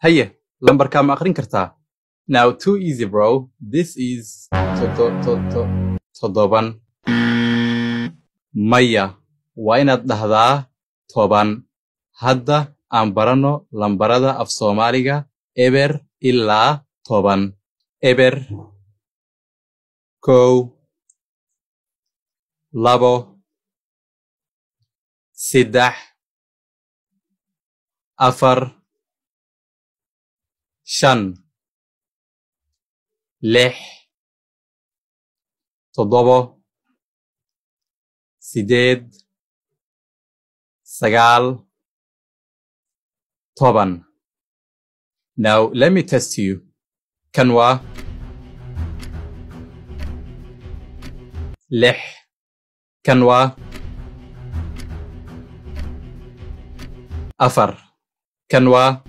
Haye, lambarkaa ma akhrin kartaa? Now too easy, bro. This is 7. Maya, waa inaad dhahdaa 10. Hadda aan baranno lambarada af Soomaaliga 0 ilaa 10. 0, 1, 2, 3, 4, 5, 6, 7, 8, 9, 10. Now let me test you. Kan waa 6. Kan waa 4. Kan waa